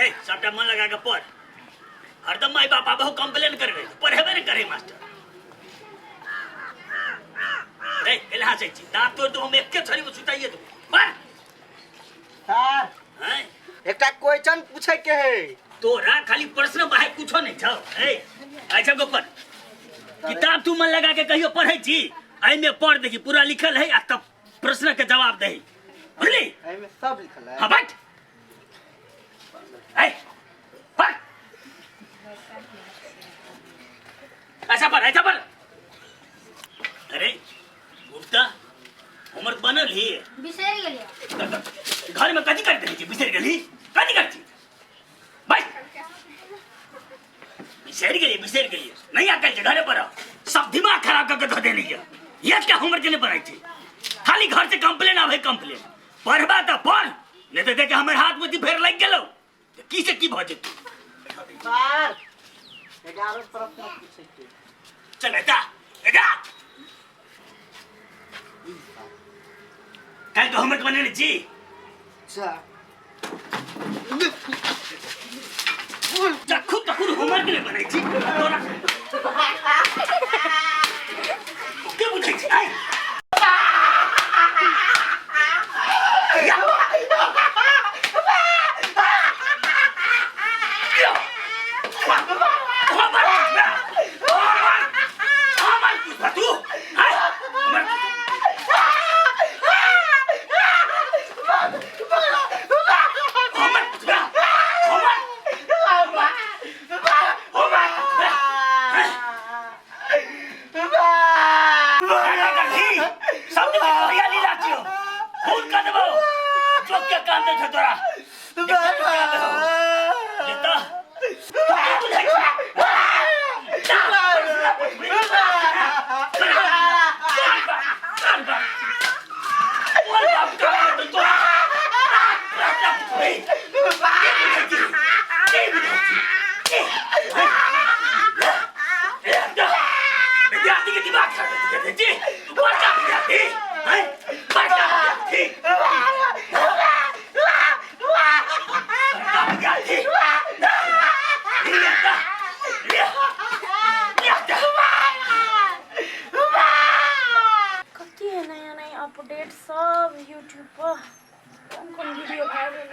अरे सबटा मन लगा के पढ़। हरदम माय बाप आबहो कंप्लेन करबे, पढ़ेबे ने करे मास्टर। रे केला हंसै छी? दांत तोड़ दो हम, एके छड़ी में सुताइए दो। पढ़। सर। हैं? एकटा क्वेश्चन पूछे के है। तोरा खाली प्रश्न बाहे कुछो नहीं छौ। ए अच्छा गोपर किताब तू मन लगा के कहियो पढ़ै छी? एहिमे पढ़ देखी पूरा लिखल है आ तब प्रश्न के जवाब दही, बुझली? एहिमे सब लिखल है। हाँ बैठ। ए पढ़, ऐसा पढ़, ऐसा पढ़। अरे गुप्ता होमवर्क बनल ही? बिसरि गेलियै। घर में कथी करते रहै छी? बिसरि गेली? कथी करै छी? बैठ। बिसरि गेली, बिसरि गेली। नहीं अकल छै घरे पर सब दिमाग खराब कऽ के धऽ देने यऽ। एकटा होमवर्क नहि पढ़ै छै, खाली घर से कंप्लेन आबै कंप्लेन। पढ़बा तऽ पढ़, नहीं तऽ देख हमर हाथ में फेर लागि गेलौ तऽ की से की भऽ जेतौ। सर, 11 प्रश्न पूछे के। चल एता एता। काल्हि के होमवर्क बनेने छी? सर। चक्खू तखुर होमवर्क नहि बनै छी तोरा के बुझै छी? आइ तू सब भैया लीला छियो, खून कर देबो। चोक के कान दे छौ तोरा। जेता तू की बुझै छी? तोर बाप कान दे तोरा। की बुझै छी? की बुझै छी? विद्यार्थी के दिमाग खराब कर दे जी। तू बड़का विद्यार्थी हैं? बड़का विद्यार्थी, बड़का विद्यार्थी। कति है नया नया अपडेट सब यूट्यूब पर, कोन कोन वीडियो वायरल है।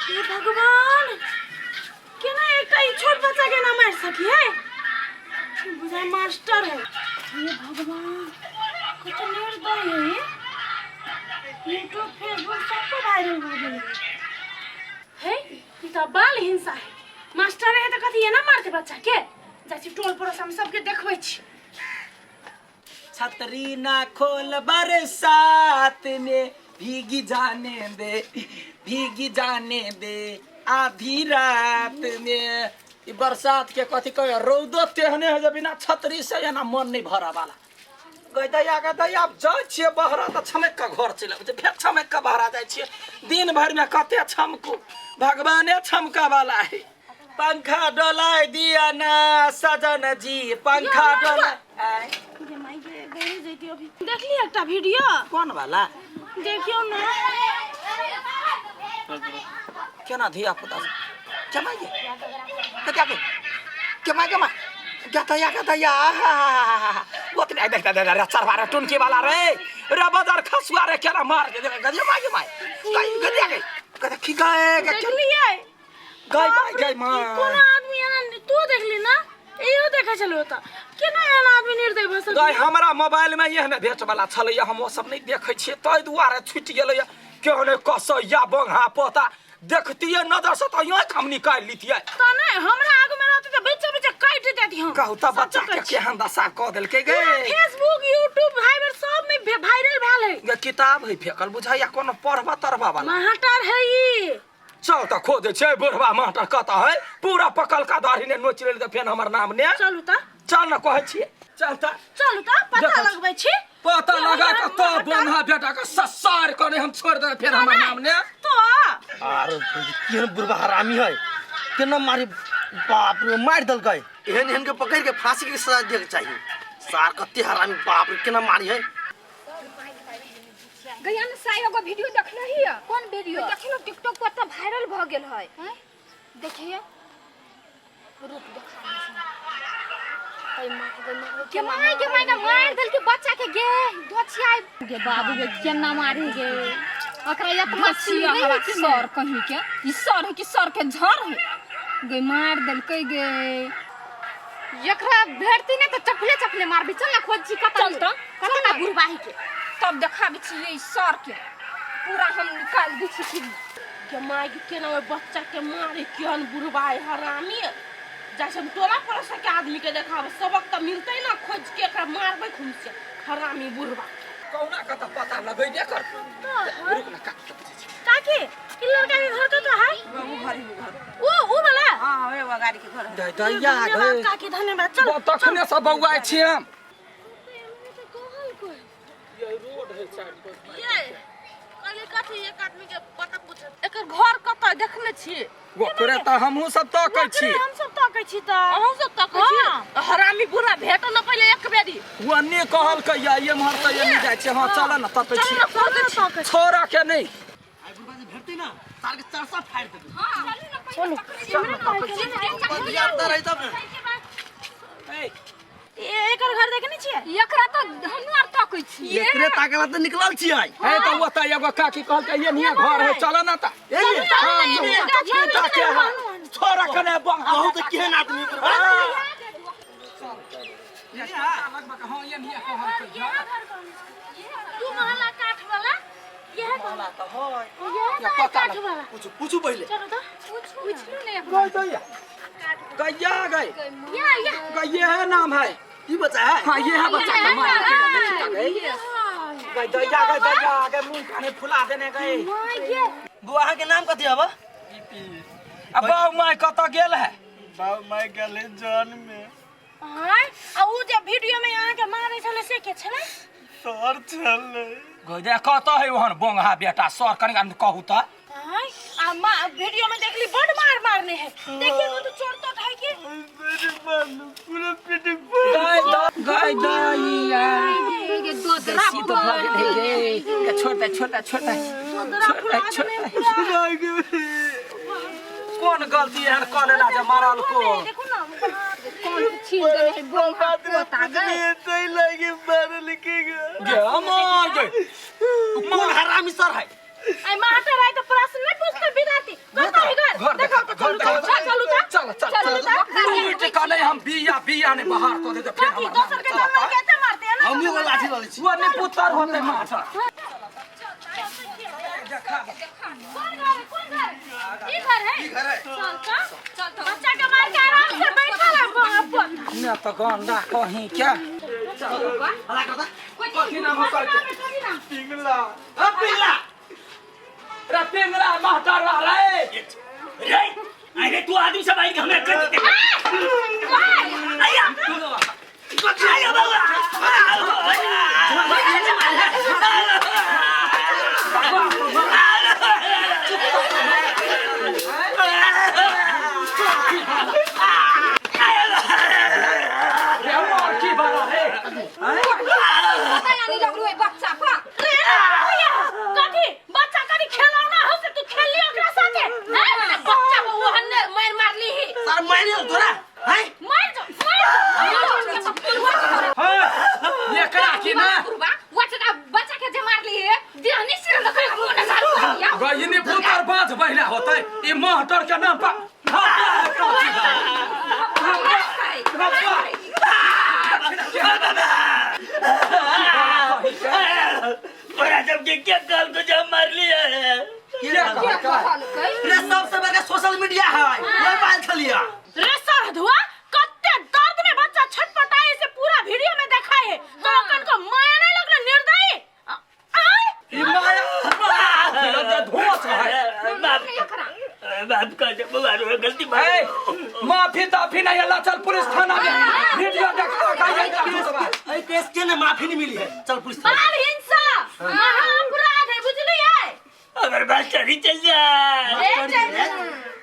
हे भगवान, केना एकटा ई छोट बच्चा के ना मारि सकी है? बुझाय मास्टर है। हे भगवान, कते निर्दयी है ई। यूट्यूब फेसबुक सब पर वायरल भऽ गेलै है। ई तऽ बाल हिंसा है। मास्टर है तऽ कथी एना मारते बच्चा के? जाइ छी टोल पड़ोस हम सबके देखबै छी। छतरी ना खोल बरसात में, भीगी जाने दे, भीगी जाने दे आधी रात में। ई बरसात के कथी कहे, रौदो तेहने है जे बिना छतरी से एना मन नहीं भरा वाला। गै दैया, गै दैया, आब जाइ छियै बहरा तऽ छमकि कऽ घर चलि अबै छियै, फेर छमकि कऽ बहरा जाइ छियै। दिन भरिमे कते छमकू, भगवाने छमकऽ वाला है। पंखा डोलाय दिया ना सजन जी, पंखा डोला। गे माई गे, गई जैती अभी। देखली एकटा वीडियो? कोन वाला? देखियौ ना। केना धिया पुता सब केना ये कतिया के केमा केमा गतैया गतैया ओतने देख देख रे चरवा रे, टुनकी वाला रे, रे बदर खसुआ रे, केना मार के देख गदिया माय के माय गई गदिया गई गदिया की गए। देखलियै? गई माय, गई ई माय। कोनो आदमी एना तू देखली ना? इहो देखै छलौ ओतऽ, केना एना आदमी निर्दय भऽ गई सकैए? हमरा मोबाइल में एहने भेट वाला छलैया, हम ओ सब नहीं देखै छियै, ताहि दुआरे छुटि गेलैया। केहन कसैया बंघा पोता देखतियै नजर से तऽ आँखि हम निकालि लितियै। तऽ नहि हमरा आगू में रहतै तऽ बीचे बीचे काटि देती हम। कहू तऽ सच बच्चा कहै के छी। केहन दशा कऽ देलकै गे। पूरा फेसबुक यूट्यूब भाइबर सब में वायरल भेल है। गे किताब है फेकल बुझाइया कोनो पढ़बा तढ़बा वाला। मास्टर है ई। चल तऽ खोजै छै बुढ़वा मास्टर कतऽ है। पूरा पकलका दाढ़ी ने नोचि लेली तऽ फेर हमर नाम ने। चलू तऽ। चल ने कहै छियै, चल तऽ। चलू तऽ पता देखै छी। लगबै छी। पता के लगा है कऽ तब मास्टर? बन्हा बेटा के ससार कऽ नहि हम छोड़ि देबै फेर हमर नाम ने। तो आर केहन बुढ़बा हरामी है, केना मारी, बाप रे, मारि देलकै। एहन एहन के पकड़ के फांसी के सजा दिए के चाहिए। सार कते हरामी, बाप रे, केना मारी है। गैया ने साई एगो वीडियो देखलही? कोन वीडियो? देखियो टिकटॉक पर तऽ वायरल भऽ गेल है। देखिए, रुक देखा। के माय के माय के मार देल के बच्चा के गे दोछिया गे बाबू गे, केना मारे गे ओकरा? इतना छिया हवा सर कहीं के, ई सर है कि सर के झर है गे? मार देलकै गे। एकरा भेटती ने तऽ चपले चपले मारबी। चल ना, खोज छी कतऽ। चल तऽ। कतऽ ना बुढ़बाही के। तब देखाबै छियै ई सर के, पूरा हम निकाल दै छी फिर। के माय के, केना ओहि बच्चा के मारे? केहन बुढ़बा है हरामी। जाइ छै हम टोला पड़ोस के आदमी के देखाबै, सबक तऽ मिलतै ना। खोज के एकरा मारबै खून से हरामी बुढ़बा। कहुना के तऽ पता लगैबे कर। रुक ना, काकी के पूछै छी। काकी, ई लड़का के घर कतऽ है? उ घर ही घर। ऊ वाला? हाँ, ओए गाड़ी के घर है। दैया। धन्यवाद काकी, धन्यवाद। चल। तखने से बौआइ छी हम। ये कहलिए कथी, एक आदमी के पता पूछ, एकर घर कतऽ देखने छियै? ओकरे तऽ हमहूँ सब तकै छी। हम सब तकै छी तऽ। अहूँ सब तकै छी? हरामी बुढ़ा भेटो न पहिले एक बेरी। ओन्ने कहलकै या एम्हर तऽ एनी जाइ छै। हँ, चल ने, तकै चल छी। न, खोजै छी। छोड़ा के नहि। आइ बुढ़बा जे भेटतै ना, तार के चार सौ फाड़ि देबै। चलू। धियापुता रही तब ने। एकर घर देखने छियै? एकरा तऽ हमहूँ आर तकै छी। एकरे ताकला तऽ निकलल छियै। हे, तऽ ओतऽ एगो काकी कहलकै एनिये घर है, चल ने तऽ। एलियै। हँ, तके है। छोड़ा के नहि बंगा। कहू तऽ केहन आदमी बुढ़बा। हँ, एनिये कहलकै। दू महला काठ वाला यह वाला तऽ है। यह तो है काठ वाला। पूछू, पूछू पहिले। चलो तो। पूछलू ने। गई दैया, गैया गई। या या। गई, ये है नाम है। ई बच्चा है? हाँ, ये है बच्चा के मार के देखी गई। गई दैया, गई दैया गई, मुंह काने फुला देने गई। बुआ, अहाँके नाम कथी हब? अब बाऊ माय कतऽ गेल है? बाप माय गेलै जन में। आय, आ ऊ जे वीडियो में अहाँ के मारै छलै से के छलै? सर छलै। गई दैया, कतऽ है ओहन बोंगहा बेटा सर? कनि कहू तऽ। आय, आ मा वीडियो में देखली बड मार मारने है। देखिए को तो चोट तोट है कि? मेरे बालू पूरा पेट। गई गई दैया। गे दोदरा। देसी तो भऽ गेलै गे। गे, छोड़ दे, छोड़ दे, छोड़ दे, छोड़ दे, छोड़ दे। कोन गलती एहन कऽ लेला जे मारल को? देखो ना। कोन छीन देने है बोंगा पोता गे? सही लागे मारे लिखेगा। गे अमर गे। कोन हरामी सर है? आई मास्टर आए तो प्रश्न नहीं पूछते विद्यार्थी। कतऽ है घर? घर। देखाओ तो। चलू तो, चलू तो। चल चल चल। टूट के नहीं हम बिया बिया ने बाहर कऽ देते फेर। कथी हमर दोसर के जानवर के ऐसे मारते हैं ना? हमहूँ एगो लाठी लऽ लै छी। वो नहीं पुत्र होते मास्टर। कौन घर है? कौन घर? ई घर है? ई घर है। चल तो, चल तो। बच्चा के मार के आराम से बैठल है पोता। ने तऽ गंदा कहीं क्या। हल्ला करता। कथी नाम है सर के? पिंगला। अ पिल्ला। रे पिंगला मास्टर रे। रे, अरे तू आदमी सब आई हमरा कर दे। आया आया बाबा। रे मार की बाला रे। पता नहीं लगलो है बच्चा पर। कथी बच्चा करी खेलौना हो से तू खेल लियो ओकरा साथे हैं? बच्चा को ओहन ने मार मारली ही। सर मारि तोरा हैं। मार जो, मार जो। हाँ, एकरा की ना। बुढ़बा बच्चा, बच्चा के जे मारली है देहनी सिर लगे मुंह न झाड़ू दिया। गई पुत्र बाँझ बहिना होतै ई मास्टर के नाम पर। धप्पा है कथी बा? धप्पा। बड़ा जब के क्या काल को जब मार लिया है? के कहलकै? रे, सबसे बड़का सोशल मीडिया है मोबाइल छलिया। रे साधुआ, कत्ते दर्द में बच्चा छटपटाए से पूरा वीडियो में दिखाए है तो अपन को माया नहीं लगलो निर्दयी आय। ई माया माया धोस है। बाप बाप का जब बुआ गलती। ए, माफी ताफी नहीं अल्लाह, चल पुलिस थाना में वीडियो देखा का ये धोसबा। एहि केस के ने माफी नहीं मिली है, चल पुलिस थाना। बाल हिंसा महाअपराध है, बुझलिए? अगर बात चली चल जाए। ए, चल।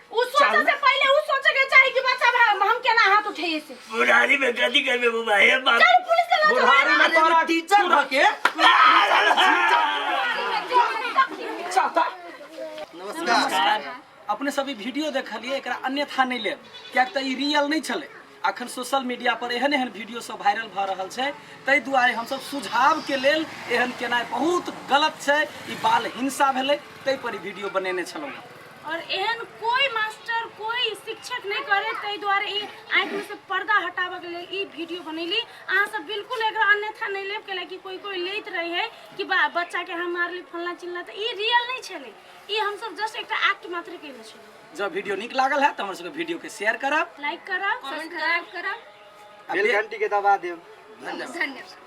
उ सोचे से पहले उ सोचे के चाही कि बच्चा हम केना हाथ उठेए से। बुढ़ारी में गलती कर में बुआ है बाप। चल पुलिस के लग। बुढ़ारी में अरे तोरा टीचर भके। चाहता। अपने सब ई वीडियो देखलिए, एकरा अन्यथा नहीं लेब, कियाक तऽ ई रियल नहीं छलै। अखन सोशल मीडिया पर एहन एहन वीडियो सब वायरल भऽ रहल छै, ताहि दुआरे हमसब सुझाव के लेल एहन केनाइ बहुत गलत छै। ई बाल हिंसा भेलै, ताहि पर ई वीडियो बनेने छलहुँ। और एहन कोई मास्टर कोई शिक्षक नहीं करे, ताहि दुआरे ई आँखिमे से पर्दा हटाबऽ के लेल ई वीडियो बनैली। अहाँ सब बिल्कुल एकरा अन्यथा नहीं लेब, कैलाकि कोई कोई लैत रहे है कि बच्चा के हम मारली फलना चिल्ला, तऽ ई रियल नहीं छलै, ई हमसब जस्ट एकटा एक्ट मात्र केने छलहुँ। जब वीडियो नीक लागल है तऽ हमर सबके वीडियो के शेयर करब, लाइक करब, सब्सक्राइब करब, बेल घंटी के दबा देब। धन्यवाद।